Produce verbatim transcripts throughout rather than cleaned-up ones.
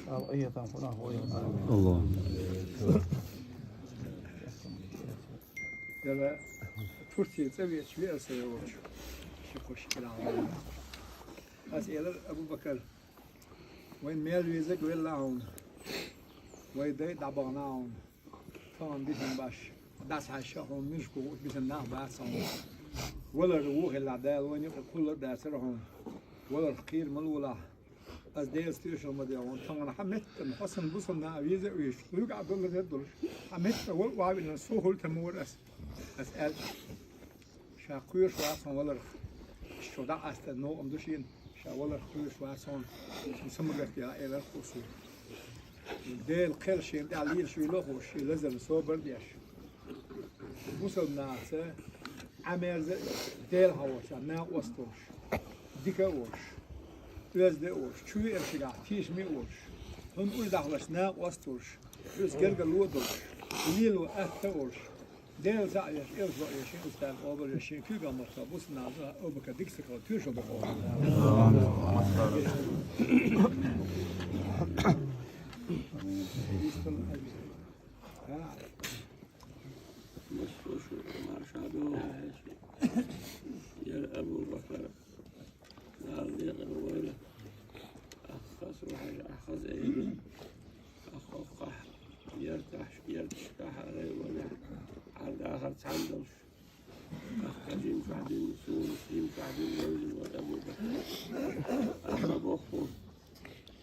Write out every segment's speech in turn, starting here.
Аллахь. Яра Турция цӀа веача веара со йолчу ши кхуш килограмм. Ас элар: Абу-Бакар, вайн мел везаг велла хьуна, вай дай дӀабахана хьуна. Тахана бисина баш, дӀасхьаьжча хьуна муьжгӀу бисина нах бац хьуна. Валар ву хилла Дала вайна юкъа кхуллар а дацара хьуна. Валарх кхийра ма лолахь. Ас Делаца тоьшалла ма де хьуна, тахана хьан меттана, хьо сан бусалба нах веза а везаш, хьоьга а доллар а долуш, хьан меттана вала а вина, со хуьлу тама вара ас. Ас аьлча, ша кхоьруш вац хьуна валарх. Шо дӀа а астан, новкъа ма ду шена, ша валарх кхоьруш вац хьуна, шен самагарт яхьа элар кху со. Делан кхел шена тӀехь лелаш вуьйло а хууш, шен лазарна собар а деш. Бусалба нахаца Ӏамерза а, Дела хьан волчохь накъост а волуш, дика а волуш, оьзда а волуш, чу веара шигахь тешаме а волуш, хьуна уьш дахларш накъост а волуш, оьзда гергарло а долуш, лело атта а волуш, Дела цхьаъ веш, элча бакъ веш, шен устаз къобал веш, шен куьйгалла мотт бусалба нахаца Абу-Бакар дика ца хилла тоьшалла ду хьуна. Массо а шу марша догӀу хьаьжча, яра Абу-Бакар, Дала декъала войла. Ахьа хаза ву хьажа, ахьа хаза айина. Ахьа хӀокхахь ярташ, ярташкахь а районехь, хьан дахар цхьаьна долуш. Ахьа дин чохь дина, суна дин чохь дина вевзина вара Абу-Бакар. Ахьа боху,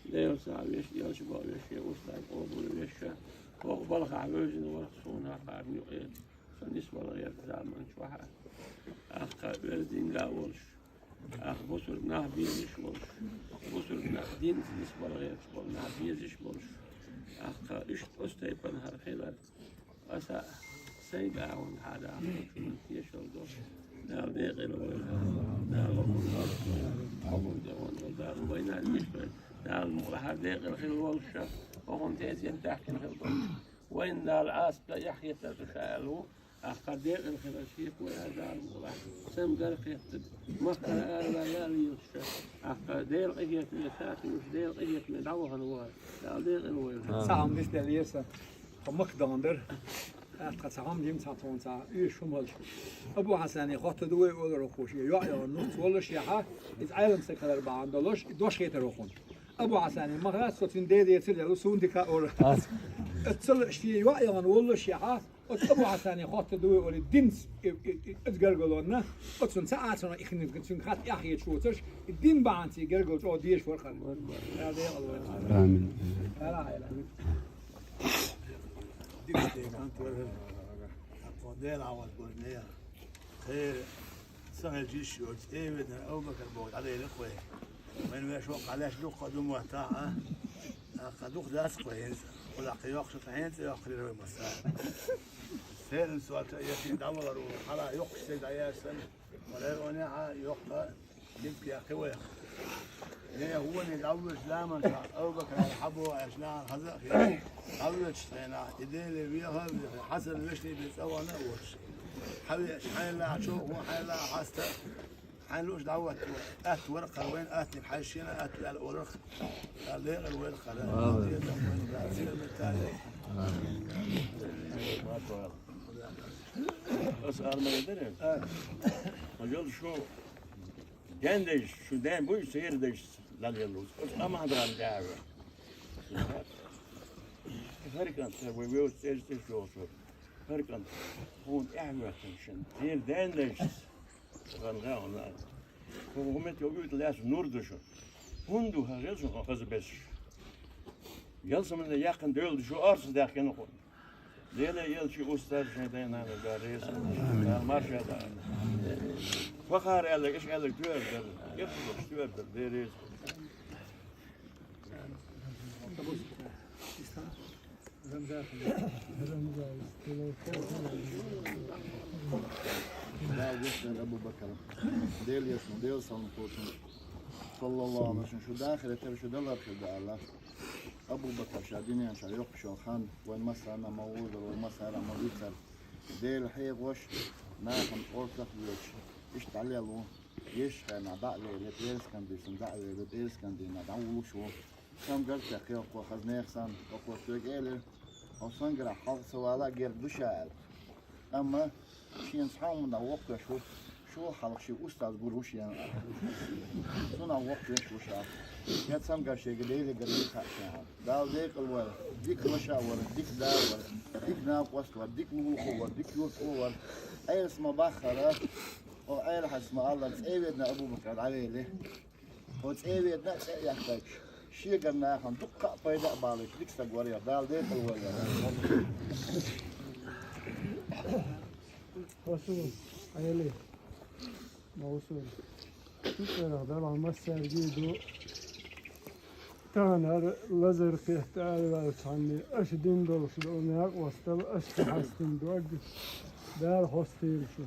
Дела цхьаъ веш, элча бакъ веш, шен устаз къобал веш, хӀокху балхахь вевзина вара суна хьарна юкъе, со нисбала гӀерта заман чохь а. Ахьа оьзда динга а волуш, ахьа бусург нах безаш а волуш, бусург нах динца нисбала гӀерташ болу нах безаш а болуш, ахьа иштта оцу тайпана хӀара хилар. Аса сайн гӀаван хьада хӀун тешалла до. Дала декъала войла. Дала хӀун хьалха войла. Хьалха войла. Дала вайна а вийшта войла. Дала мукъ лахьара декъала хила волуш ша, хӀокхунна тезет даьккхина хила долуш. Вайна Дала Ӏазап дан эхь хетар ду ша аьлла ву. Ахьа декъала хилар шеко яра Дала мукъ лахь. Сан гар кхеттарг. Махкара ара яла йилча ша. Ахьа Дела къинхетаме, сатуьйсуш Дела къинхетаме дӀавахана вара. Дала декъала войла. Цхьа хӀума дицделлера сан. Тхо Макка дахана дара. ТӀаккха цхьа хӀума дина цхьа тхуна цхьа уьш хӀума хилча. Абу Хьасане хатта ду вай олура хууш, йоӀ яхана нуц воллушехьа, иза Ӏелам стаг хилар бахьана долуш, и дош хетара хӀокхунна. Абу Хьасане ма хаьа, со цуьнан дедецара яла, суна дика а олура. Аса ца лууш, шен йоӀ яхана воллушехьа, оцу Абу Хьасане хатта ду вай олий, динца и, и, и, иза гаргалонна, оцунна ца Ӏацана, и хин цуьнга хатта эхь хеташ воцурш, и дин бахьанца и гаргало чӀогӀа дезаш вара хӀара. Дала декъала войла. Амин. Дика декъант вара хӀара. Аккхо Дела Ӏават божне. Кхера ца хилча йиш йоцу, эвидна Абу-Бакар боху дӀадайла кхой. Вайн веш воккха леш дуккха ду моттахь а. Аккха дукха дац кхой хӀинца. Кхузахь кхин йоккхуш ца хӀинца йоккхур вай масса. Селан соцу а яшин дӀавалар ву, хьала йоккхуш ца дӀаяьрсан. Валер оне а йоккха Динка кхин вайх. Е хӀуне дӀавлуш ламан ца Абу-Бакар хьабо аьлча нахана хаза а хир. ДӀавлуш цхьана, и Деле веха а веха, Хьасан вешний бен цӀа вахана а воцуш. Хьан веача, хьайна лаьа чоху, хьайна лаьа хьаста. Хьайна лууш дӀаватта вара. Атта вара кхара вайна, аттаниг хьайшена атта ваьлла оларх. Дала декъала вайла кхара. Амин. Дала декъала вайла кхара. Амин. Аса армане дара? А. Хьажал шу ден дайша, шу ден буй, церан дайша лалеллуз. Оцу къаман дара дагӀа. ХӀара кӀант, вай вевза цӀераш тӀе чохуш вара. ХӀара кӀант, хьуна тӀаьхьа воьттина шен. Церан ден дайшас. Хан гӀа хьуна. ХӀун хӀумет йо уьйтӀа лаьцна нур ду шу. ХӀунда ду хьажал шу хаза бесаш? Ялсамане яьккхина девлла шу орца даьхкина хьуна. Деле елчи устар шайн дай-нана гар реза. Амин. Марша да. Вахар аьлларг, иш аьлларг туьар дар. Герсулаш туьар дар, де реза. Дала вистина Абу-Бакар. Дела ешна, Дела салам кхочун. Саллаллаху алейхи ва саллям. Шу дахар тера шу далар шу да Аллах. Абу-Бакар ша дуьнен чохь йоккхуш йолу хан, вайн массарна а ма вузара, вайн массара а ма вуьйцара. Дела хьехош, нахана орцах а воьдуш, иштта дӀалелла ву. Ешхана дӀа а леле, пӀераскан дийсина дӀа а леле, пӀераскан дийна дӀавуллуш ву. Цамгарча кхелхо хаза нехан санна, око соьга элира, хьо сангарахь хьалха ца вала герга ду ша аьлла. Амма шена цхьа хӀуманах воккхавеш ву, шу хьалха шен устаз гур ву шена. Цунах воккхавеш ву ша. Я цамгар шега Деле гар дийца хьа шена. Дала декъала вара, дика лаша а вара, дика да а вара, дика накъост вара, дика лулахо вара, дика юртахо вара. Ӏелас ма баххара, о Ӏелахьас ма аллара, цӀе ведна Абу-Бакар дӀавели. Хьо цӀе ведна а цӀе а яхкайча, шегара нахана дуккха а пайда а балийта дика стаг вара яр, Дала декъала вара яр. Расул, Ӏели, Мавсул. Цу цӀерах далахь массаьргий ду. Тахана хӀара лазар кхетта араваьлла цхьанне, аша дина долуш долу накъосталла аша ца хьастина дог Дала хьостийла шу.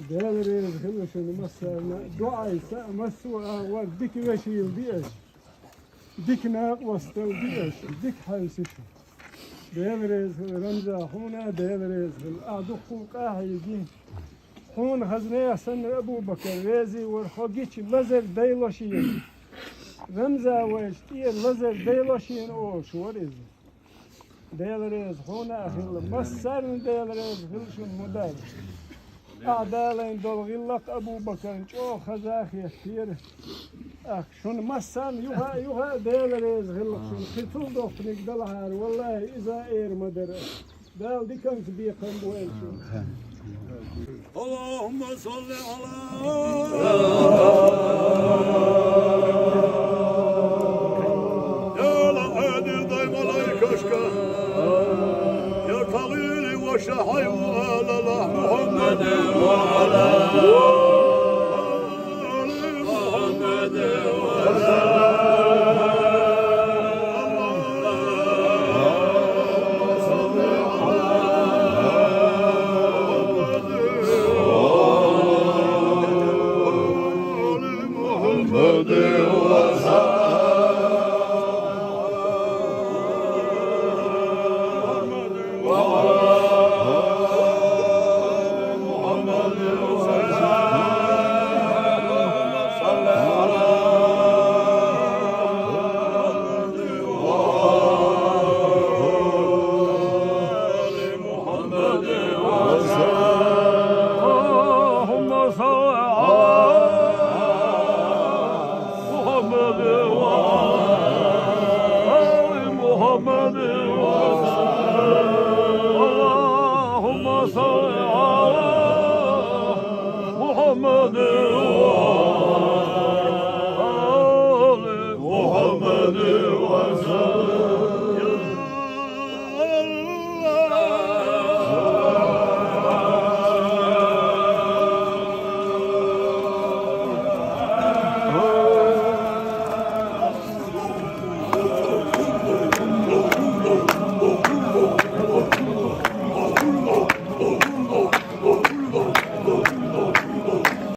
Дела реза хила шуна массарна а, дуӀайса а, массо а агӀор дика вешийла ди аша. Дика накъосталла ди аша, дика хьаьвси шу. Дела реза хила, Рамза, хьуна а Дела реза хила. Ахьа дуккха къахьийги. Хьуна хаза нехан санна Абу-Бакар везий вара, хьо гича лазар дайло шена. Рамза вайша тӀера лазар дайло шена олуш вара иза. Дела реза хьуна а хила, массарна Дела реза хила шуна, ма-дарра. Ахьа далийна долу гӀиллакх Абу-Бакарна чӀогӀа хаза а хеттера. Ахь шуна массарна юха а, юха а Дела реза хила шуна. Кхин цул доккханиг далахьара, валлахӀи, иза а эр ма дара. Дала диканца бекхам бойла шуна. اللهم صل على